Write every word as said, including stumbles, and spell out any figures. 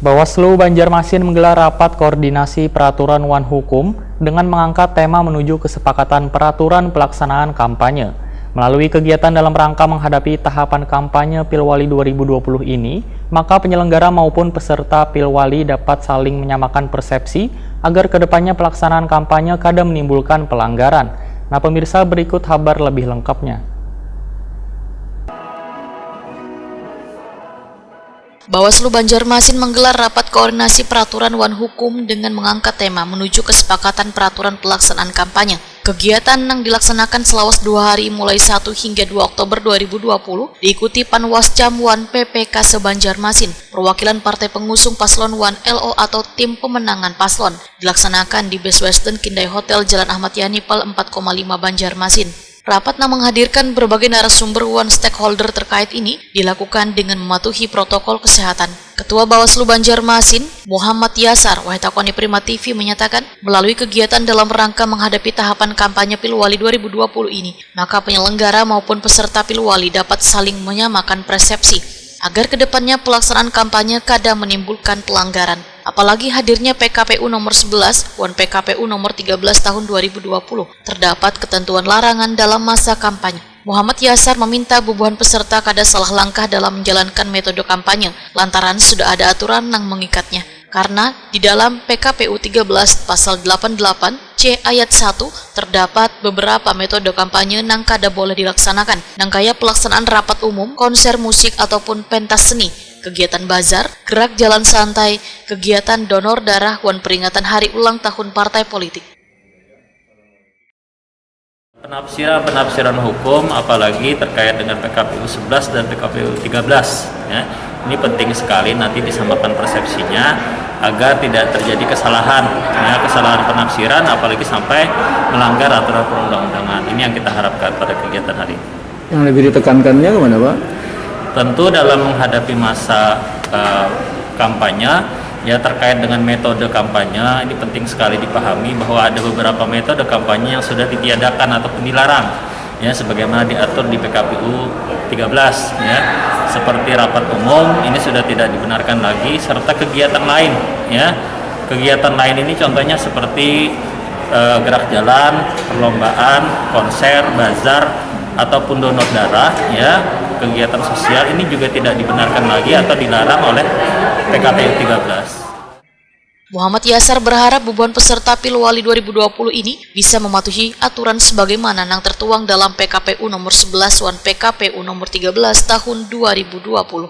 Bawaslu Banjarmasin menggelar rapat koordinasi peraturan wan hukum dengan mengangkat tema menuju kesepakatan peraturan pelaksanaan kampanye. Melalui kegiatan dalam rangka menghadapi tahapan kampanye Pilwali dua ribu dua puluh ini, maka penyelenggara maupun peserta Pilwali dapat saling menyamakan persepsi agar kedepannya pelaksanaan kampanye kada menimbulkan pelanggaran. Nah, pemirsa, berikut habar lebih lengkapnya. Bawaslu Banjarmasin menggelar rapat koordinasi peraturan wan hukum dengan mengangkat tema menuju kesepakatan peraturan pelaksanaan kampanye. Kegiatan nang dilaksanakan selawas dua hari mulai satu hingga dua Oktober dua ribu dua puluh diikuti Panwascam wan P P K se-Banjarmasin, perwakilan partai pengusung paslon wan L O atau tim pemenangan paslon. Dilaksanakan di Best Western Kindai Hotel, Jalan Ahmad Yani, Pal empat koma lima, Banjarmasin. Rapat nang menghadirkan berbagai narasumber wan stakeholder terkait ini dilakukan dengan mematuhi protokol kesehatan. Ketua Bawaslu Banjarmasin, Muhammad Yasar, wahai takoni Prima T V, menyatakan, melalui kegiatan dalam rangka menghadapi tahapan kampanye Pilwali dua ribu dua puluh ini, maka penyelenggara maupun peserta Pilwali dapat saling menyamakan persepsi agar kedepannya pelaksanaan kampanye kada menimbulkan pelanggaran. Apalagi hadirnya P K P U nomor sebelas wan P K P U nomor tiga belas tahun dua ribu dua puluh, terdapat ketentuan larangan dalam masa kampanye. Muhammad Yasar meminta bubuhan peserta kada salah langkah dalam menjalankan metode kampanye lantaran sudah ada aturan nang mengikatnya. Karena di dalam P K P U tiga belas pasal delapan delapan C ayat satu terdapat beberapa metode kampanye nang kada boleh dilaksanakan, nang kaya pelaksanaan rapat umum, konser musik ataupun pentas seni, kegiatan bazar, gerak jalan santai, kegiatan donor darah wan peringatan hari ulang tahun partai politik. Penafsiran-penafsiran hukum apalagi terkait dengan P K P U sebelas dan P K P U tiga belas, ya. Ini penting sekali nanti disamakan persepsinya agar tidak terjadi kesalahan, ya, kesalahan penafsiran apalagi sampai melanggar aturan perundang-undangan. Ini yang kita harapkan pada kegiatan hari ini. Yang lebih ditekankannya kemana, Pak? Tentu dalam menghadapi masa uh, kampanye, ya, terkait dengan metode kampanye, ini penting sekali dipahami bahwa ada beberapa metode kampanye yang sudah ditiadakan ataupun dilarang, ya, sebagaimana diatur di P K P U tiga belas, ya, seperti rapat umum ini sudah tidak dibenarkan lagi, serta kegiatan lain, ya, kegiatan lain ini contohnya seperti uh, gerak jalan, perlombaan, konser, bazar, ataupun donor darah, ya, kegiatan sosial ini juga tidak dibenarkan lagi atau dilarang oleh P K P U tiga belas. Muhammad Yasar berharap bubuhan peserta Pilwali dua ribu dua puluh ini bisa mematuhi aturan sebagaimana nang tertuang dalam P K P U nomor sebelas wan P K P U nomor tiga belas tahun dua ribu dua puluh.